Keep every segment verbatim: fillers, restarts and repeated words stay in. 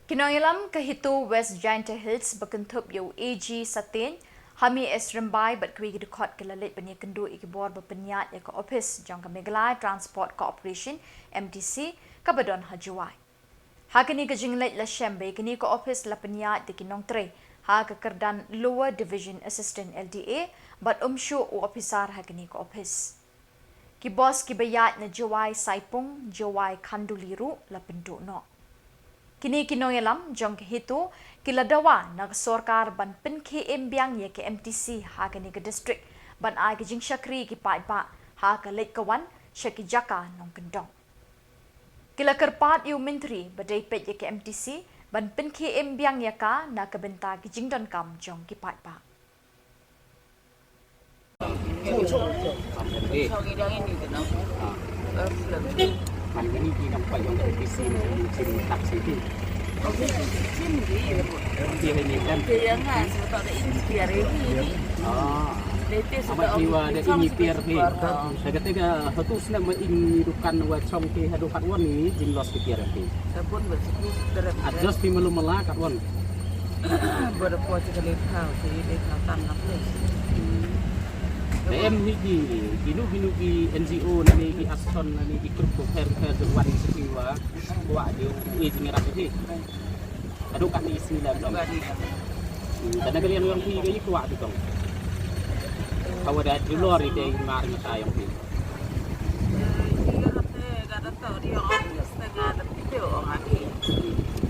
Ki nongïalam ka HITO West Jaintia Hills ba kynthup ïa u A G Satin, Hami S Rymbai bad kiwei ki dkhot ki la leit ban ïakynduh ïa ki bor ba pynïaid ïa ka ophis jong ka Meghalaya Transport Corporation, M T C, kaba don ha Jowai. Ha kane ka jingleit la shem ba ïa kane ka ophis la pynïaid da ki nongtrei ha ka kyrdan Lower Division Assistant, L D A, bad um shuh u ophisar ha kane ka ophis. Ki bos kiba ïaid na Jowai Saipung, Jowai Khanduli ruh la pynduh noh. Kine ki nongïalam jong ka HITO ki la dawa na ka sorkar ban pynkhie im biang ïa ka M T C ha kane ka district, ban ai ka jingshakri ki paidbah ha ka leit ka wan sha ki jaka nongkyndong. Ki la kyrpad ïa u Myntri ba dei peit ïa ka M T C ban pynkhie im biang ïa ka na ka bynta ki jingdonkam jong ki paidbah. Amat niwa da ini pier phi. Sa kata ka hatu snem ma ini dukan wa chong ki hadu kat wan ini jing los ki pier phi. Adjust phi malu mala kat wan. Bada po ti kali kau si de katan na ples. Em ni ki binu binu ki N G O na ni ki Action na ni ki grup ko pher pher de wan si wa wa de u e jing rap hi. Adu kat ni si la dong. Tana kali yang yang pi ga ikwa tu tong. Kawa da julor ide mar ni ta yang pi.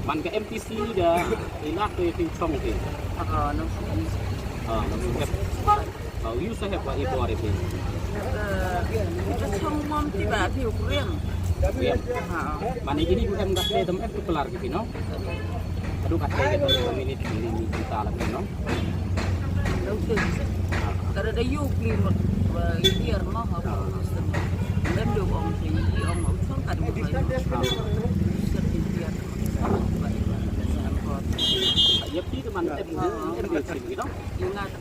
Man ka M T C da ila ke ti chong ke. Ah, nang sep. Kau yu sa hep wa ibor ite. Ita chong mom ti ba ti ukriang. Mane ini bukan dah ke dem ek pelar gitu no. Aduh kat ke minit ini kita lah no. Kada da yu kli mot ba iar no ha. Dan do ong ti ong ong song kada ba. Ya pi teman tem em em gitu. Ingat.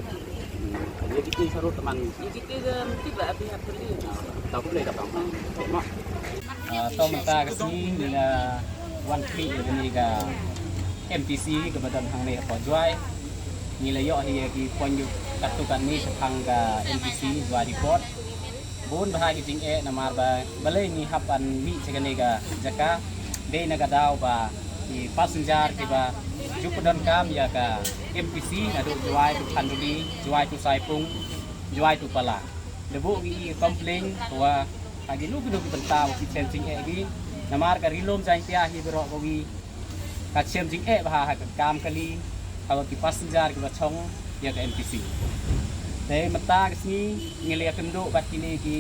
Ïa kito sarut teman. Ïa kito mesti ba abi hap kali. Tahu boleh kata. Mak. Ah, to mynta ka sngi ngi la wan khmih ïa kane ka M T C kaba don hangne hapoh Jowai. Ngi la ïoh hi ïa ki point ïa katto katne shaphang ka M T C Jowai Report. Bun bha ki jingeh namar ba balei ngi hap ban mih sha kane ka jaka. Dei na ka daw ba ki passenger kiba ju pyndonkam ïa ka M T C naduh Jowai to Khanduli, Jowai to Saipung, Jowai to Pala. Da buh ngi i complain wa ha kino kino ki bynta wa ki chem jingeh ki namar ka Ri Lum Jaiñtia hi baroh kawi ka chem jingeh bha ha ka kam kali ha ki passenger kiba chong ïa ka M T C. Te mynta ka sngi ngi la ïakynduh bad kine ki,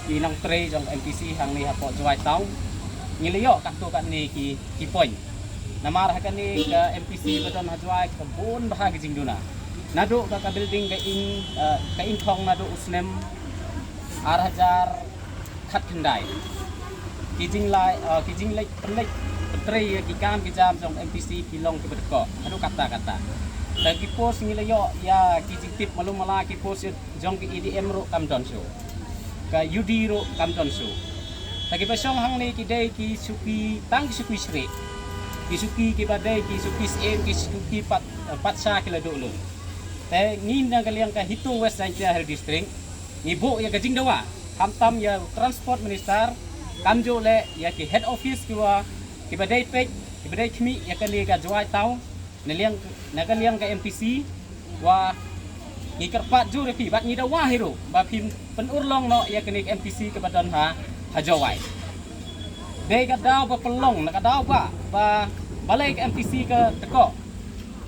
ki nongtrei jong M T C hangne hapoh Jowai Town. Ngi la ïoh katto katne ki, ki point. Namar ha kane ka M T C ba don ha Jowai ka bun bha ki jingduna. Naduh ka, ka building ka ing, eh, ka ingkhong naduh u snem ar hajar khatkhyndai. Ki jinglai, eh, ki jingleit pynleit pyntrei ïa ki kam ki jam jong M T C ki long kiba dkoh haduh katta katta. Te ki post ngi la ïoh ïa ki jingtip malu mala ki post jong ki E D M ruh kam don shuh. Ka U D ruh kam don shuh. Te kiba shong hangne ki dei ki shuki tang ki shuki shrieh. Ki shuki kiba dei ki shuki syiem ki shuki pat, eh, pat sha ki la duh lum. Te ngi na ka liang ka HITO West Jaiñtia Hills District ngi buh ïa ka jingdawa. Khamtam ïa u Transport Minister, kamjooh leh ïa ki head office kiwa, kiba dei peit, kiba dei khmih ïa kane ka Jowai Town, na liang, na ka liang ka M T C, wa ngi kyrpad jur ïa phi, bad ngi dawa hi ruh, ba phin pynurlong noh ïa kane ka M T C kaba don ha, ha Jowai. Dei ka daw ba pynlong, na ka daw ba, ba, balei ka M T C ka dkoh.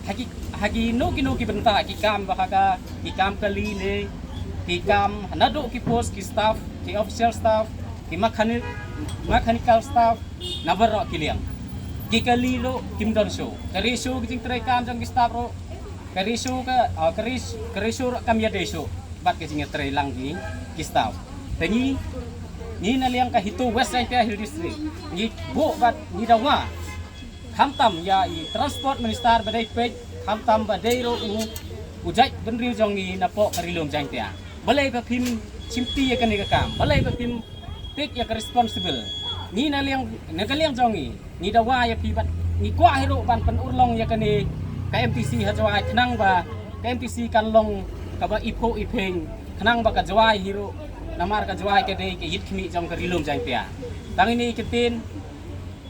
Ha ki, ha kino kino ki bynta, ki kam ba ha ka, ki kam kali ne, ki kam naduh ki post, ki staff, ki official staff, ki mechanic, mechanical staff, na baroh ki liang. Ki kali ruh kim don shuh. Ka ratio ki jingtrei kam jong ki staff ruh. Ka ratio ka, ah, ka rat-, ka ratio ruh kam ïadei shuh bad ka jingïatrei lang ki, ki staff. Te ngi, ngi na liang ka HITO West Jaiñtia Hills District. Ngi buh bad ngi dawa. Khamtam ïa i Transport Minister ba dei peit, khamtam ba dei ruh u, u jaitbynriew jong ngi napoh ka Ri Lum Jaiñtia. Balei ba phim shimti ïa kane ka kam, balei ba phim take ïa ka responsible. Ngi na liang, na ka liang jong ngi, ngi dawa ïa phi bad Ngi kwah hi ruh ban pynurlong ïa kane ka M T C ha Jowai khnang ba ka M T C kan long kaba iphuh iphieng khnang ba ka Jowai hi ruh, namar ka Jowai ka dei ka ïit khmih jong ka Ri Lum Jaiñtia. Tang ine i kyntien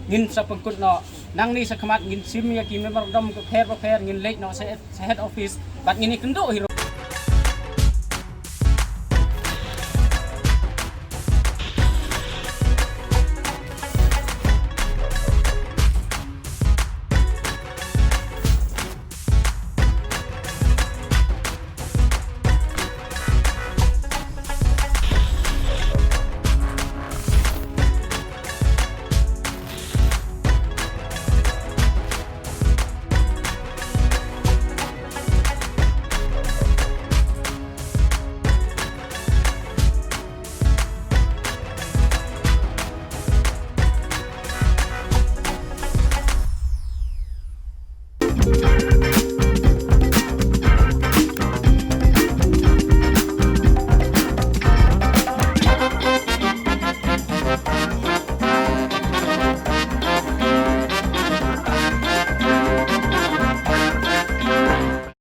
ngin sa pynkut noh. Nangne shakhmat ngin shim ïa ki memorandum bapher bapher, ngin leit noh sha, sha head office bad ngin ïakynduh hi ruh.